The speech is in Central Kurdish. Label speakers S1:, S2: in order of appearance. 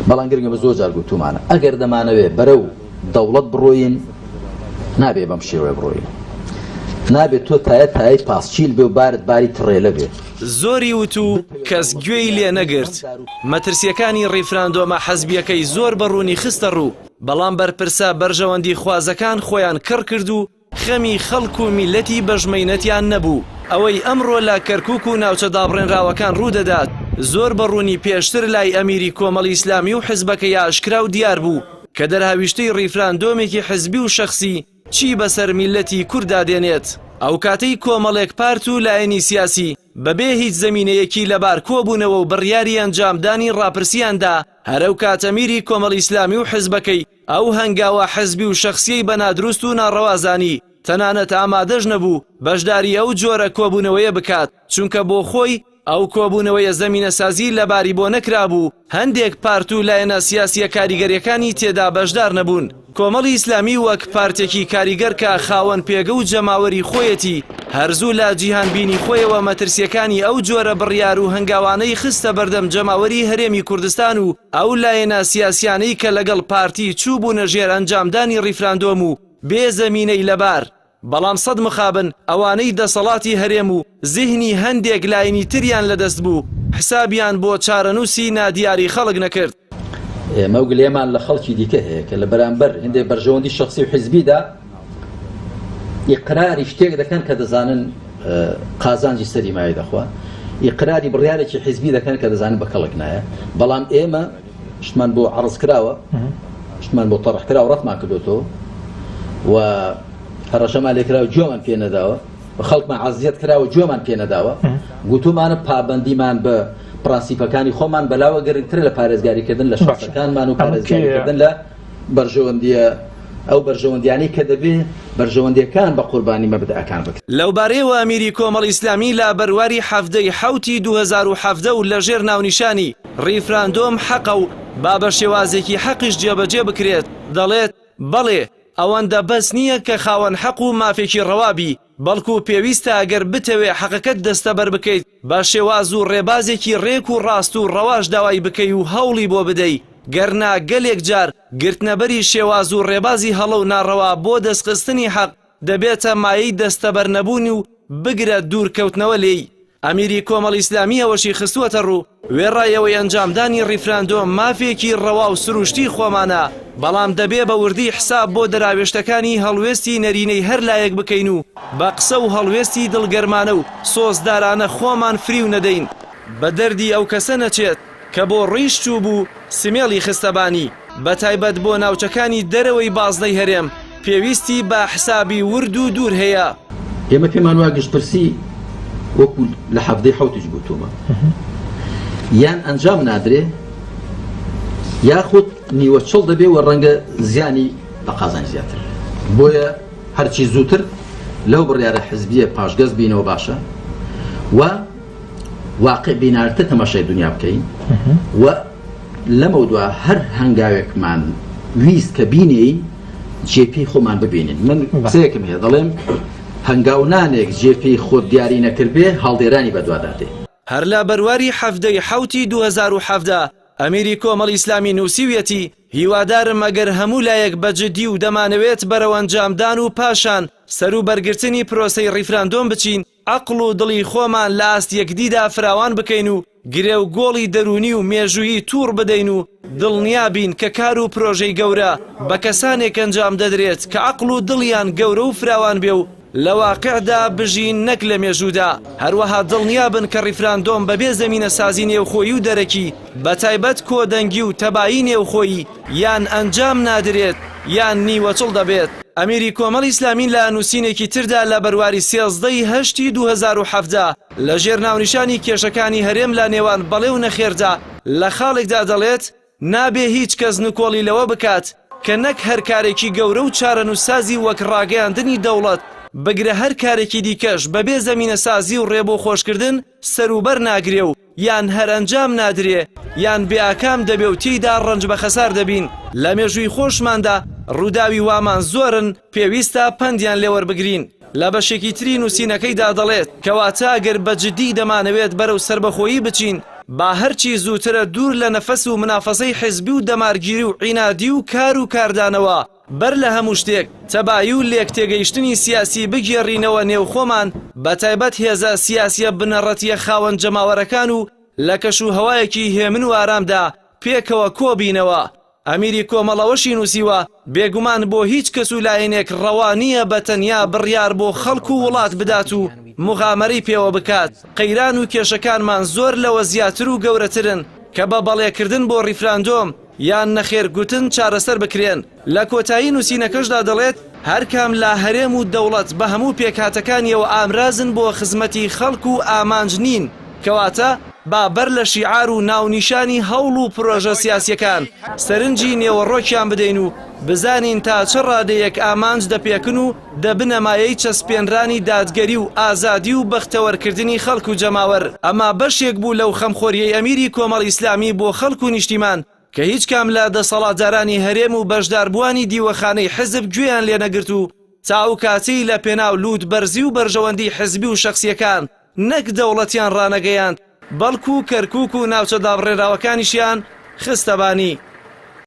S1: بەڵام گرنگە بە زۆر جار گوتومانە ئەگەر دەمانەوێ بەرەو دەوڵەت بڕۆین نابێ بەم شێوەیە بڕۆین. نابێت تۆ تایە تایەی پاسکیل بێ و بارت باری تڕێلە بێ.
S2: زۆری وت و کەس گوێی لێ نەگرت. مەترسییەکانی ڕیفراندۆمە حزبییەکەی زۆر بە ڕوونی خستە ڕوو، بەڵام بەرپرسە بەرژەوەندیخوازەکان خۆیان کڕ کرد و خەمی خەڵک و میللەتی بەشمەینەتیان نەبوو. ئەوەی ئەمڕۆ لە کەرکوک و ناوچە دابڕێنراوەکان ڕوودەدات، زۆر بە ڕوونی پێشتر لای ئەمیری کۆمەڵی ئیسلامی و حزبەکەی ئاشکرا و دیار بوو کە دەرهاویشتەی ڕیفراندۆمێکی حزبی و شەخسی چی بەسەر میللەتی کورددا دێنێت. ئەوکاتەی کۆمەڵێک پارت و لایەنی سیاسی بەبێ هیچ زەمینەیەکی لەبار کۆبوونەوە و بڕیاری ئەنجامدانی ڕاپرسییان دا، هەر ئەوکاتە میری کۆمەڵی ئیسلامی و حزبەکەی ئەو هەنگاوە حزبی و شەخسیەی بە نادروست و ناڕەوا زانی، تەنانەت ئامادەش نەبوو بەشداری ئەو جۆرە کۆبوونەوەیە بکات، چونکە بۆ خۆی ئەو کۆبوونەوەیە زەمینەسازی لەباری بۆ نەکرابوو، هەندێک پارت و لایەنە سیاسییە کاریگەریەکانی تێدا بەشدار نەبوون. کۆمەڵی ئیسلامی وەک پارتێکی کاریگەر کە خاوەن پێگە و جەماوەری خۆیەتی، هەر زوو لە جیهانبینی خۆیەوە مەترسییەکانی ئەو جۆرە بڕیار و هەنگاوانەی خستە بەردەم جەماوەری هەرێمی کوردستان و ئەو لایەنە سیاسیانەی کە لەگەڵ پارتی چووبوونە ژێر ئەنجامدانی ڕیفراندۆم و بێ زەمینەی لەبار، بەڵام سەد مخابن ئەوانەی دەسەڵاتی هەرێم و زیهنی هەندێک لایەنی تریان لەدەست بوو حسابیان بۆ چارەنووسی نادیاری خەڵک نەکرد.
S1: ئێمە و گلەیەمان لە خەڵکی دیکە هەیە کە لە بەرامبەر هەندێک بەرژەوەندی شەخسی و حیزبیدا ئیقراری شتێک دەکەن کە دەزانن قازانجی سەری مایە دەخوا، ئیقراری بڕیارێکی حیزبی دەکەن کە دەزانن بە کەڵک نایە، بەڵام ئێمە شتمان بۆ عەڕز کراوە، شتمان بۆ تەڕح کراوە، ڕەتمان کردۆتەوە و هەڕەشەمان لێکراوە گوێمان پێ نەداوە و خەڵکمان عەزیەت کراوە گوێمان پێ نەداوە، گوتومانە پابەندیمان بە پرەنسیپەکانی خۆمان بەلاوە گرنگترە لە پارێزگاریکردن لە شەخسەکانمان و پارێزگاریکردن لە بەرژەوەندییە ئەو بەرژەوەندیانەی کە دەبێ بەرژەوەندیەکان بە قوربانی مەبدەئەکان بکرێن.
S2: لەوبارەیەوە ئەمیری کۆمەڵی ئیسلامی لە بەرواری 17 ی حەوتی 2017 و لەژێر ناونیشانی، ڕیفراندۆم حەقە و با بە شێوازێکی حەقیش جێبەجێ بکرێت، دەڵێت، بەڵێ، ئەوەندە بەس نییە کە خاوەن حەق و مافێکی ڕەوا بی، بەڵکو پێویستە ئەگەر بتەوێ حەقەکەت دەستەبەر بکەیت بە شێواز و ڕێبازێکی ڕێک و ڕاست و ڕەواش داوای بکەی و هەوڵی بۆ بدەی، گەرنا گەلێک جار گرتنەبەری شێواز و ڕێبازی هەڵە و ناڕەوا بۆ دەستخستنی حەق دەبێتە مایەی دەستەبەرنەبوون و بگرە دوورکەوتنەوە لێی. ئەمیری کۆمەڵی ئیسلامی ئەوەشی خستووەتەڕوو، وێڕای ئەوەی ئەنجامدانی ڕیفراندۆم مافێکی ڕەوا و سروشتی خۆمانە، بەڵام دەبێ بە وردی حساب بۆ دەراوێشتەکانی هەڵوێستی نەرینەی هەر لایەک بکەین و بە قسە و هەڵوێستی دڵگەرمانە و سۆزدارانە خۆمان فریو نەدەین. بە دەردی ئەو کەسە نەچێت کە بۆ ڕیش چووبوو سمێڵی خستە بانی، بە تایبەت بۆ ناوچەکانی دەرەوەی بازنەی هەرێم پێویستی بە حسابی ورد و دوور هەیە.
S1: ئێمە پێمان وایە گشتپرسی وەکو لە حەڤدەی حەوتیش گوتوومە یان ئەنجام نادرێ یاخود نیوەچڵ دەبێ و ڕەنگە زیانی لە قازانج زیاتر بۆیە هەرچی زووتر لەو بڕیارە حزبیە پاشگەز بینەوە باشە و واقع بینارتر تەماشای دنیا بکەین و لەمەودوا هەر هەنگاوێکمان ویست کە بینێین جێ پێی خۆمان ببینین. من قسەیەکم هەیە دەڵێم هەنگاونانێک جێ پێی خۆت دیاری نەکردبێ هەڵدێرانی بەدوادا دێ.
S2: هەر لە بەرواری 17 ی حەوتی 2017 ئەمیری کۆمەڵی ئیسلامی نووسیویەتی، هیوادارم ئەگەر هەموو لایەک بە جدی و دەمانەوێت بەرەو ئەنجامدان و پاشان سەروبەرگرتنی پرۆسەی ڕیفراندۆم بچین، عەقڵ و دڵی خۆمان لە ئاست یەکدیدا فراوان بکەین و گرێ و گۆڵی دەروونی و مێژوویی تووڕ بدەین و دڵنیا بین کە کار و پرۆژەی گەورە بە کەسانێک ئەنجام دەدرێت کە عەقڵ و دڵیان گەورە و فراوان بێ و لە واقعدا بژین نەک لە مێژوودا. هەروەها دڵنیا بن کە ڕیفراندۆم بەبێ زەمینەسازی نێوخۆیی و دەرەکی بەتایبەت کۆدەنگی و تەبایی نێوخۆیی یان ئەنجام نادرێت یان نیوەچڵ دەبێت. ئەمیری کۆمەڵی ئیسلامی لە نووسینێکی تردا لە بەرواری 13 ی هەشتی 2017 لە ژێر ناونیشانی کێشەکانی هەرێم لە نێوان بەڵێ و نەخێردا لە خاڵێکدا دەڵێت نابێ هیچ کەس نکۆڵی لەوە بکات کە نەک هەر کارێکی گەورە و چارەنووسسازی وەک ڕاگەیاندنی دەوڵەت بگرە هەر کارێکی دیکەش بەبێ زەمینەسازی و ڕێ بۆ خۆشکردن سەروبەر ناگرێ و یان هەر ئەنجام نادرێ یان بێ ئاکام دەبێ و تێیدا ڕەنج بە خەسار دەبین. لە مێژووی خۆشماندا ڕووداوی وامان زۆرن پێویستە پەندیان لێ وەربگرین. لە بەشێکی تری نووسینەکەیدا دەڵێت، کەواتە ئەگەر بە جددی دەمانەوێت بەرەو سەربەخۆیی بچین، با هەرچی زووترە دوور لە نەفەس و منافەسەی حیزبی و دەمارگیری و عینادی و کار و کاردانەوە، بەر لە هەموو شتێک تەبایی و لێکتێگەیشتنی سیاسی بگێڕینەوە نێو خۆمان، بەتایبەت هێزە سیاسیە بنەڕەتیە خاوەن جەماوەرەکان و لە کەش و هەوایەکی هێمن و ئارامدا پێکەوە کۆبینەوە. ئەمیری کۆمەڵ ئەوەشی نووسیوە، بێگومان بۆ هیچ کەس و لایەنێک ڕەوا نییە بە تەنیا بڕیار بۆ خەڵک و وڵات بدات و موغامەرەی پێوە بکات، قەیران و کێشەکانمان زۆر لەوە زیاتر و گەورەترن کە بە بەڵێکردن بۆ ڕیفراندۆم یان نەخێر گوتن چارەسەر بکرێن. لە کۆتایی نووسینەکەشدا دەڵێت، هەرکام لە هەرێم و دەوڵەت بە هەموو پێکهاتەکانیەوە ئامرازن بۆ خزمەتی خەڵک و ئامانج نین، کەواتە با بەر لە شیعار و ناونیشانی هەوڵ و پرۆژە سیاسیەکان سەرنجی نێوەڕۆکیان بدەین و بزانین تا چ ڕادەیەک ئامانج دەپێکن و دەبنە مایەی چەسپێنرانی دادگەری و ئازادی و بەختەوەرکردنی خەڵک و جەماوەر. ئەمە بەشێک بوو لەو خەمخۆریەی ئەمیری کۆمەڵی ئیسلامی بۆ خەڵک و نیشتیمان کە هیچ کام لە دەسەڵاتدارانی هەرێم و بەشداربووانی دیوەخانەی حزب گوێیان لێنەگرت و تا ئەو کاتەی لە پێناو لووت بەرزی و بەرژەوەندی حزبی و شەخسییەکان نەک دەوڵەتیان ڕانەگەیاند بەڵکو کەرکوک و ناوچە دابڕێنراوەکانیشیان خستە بانی.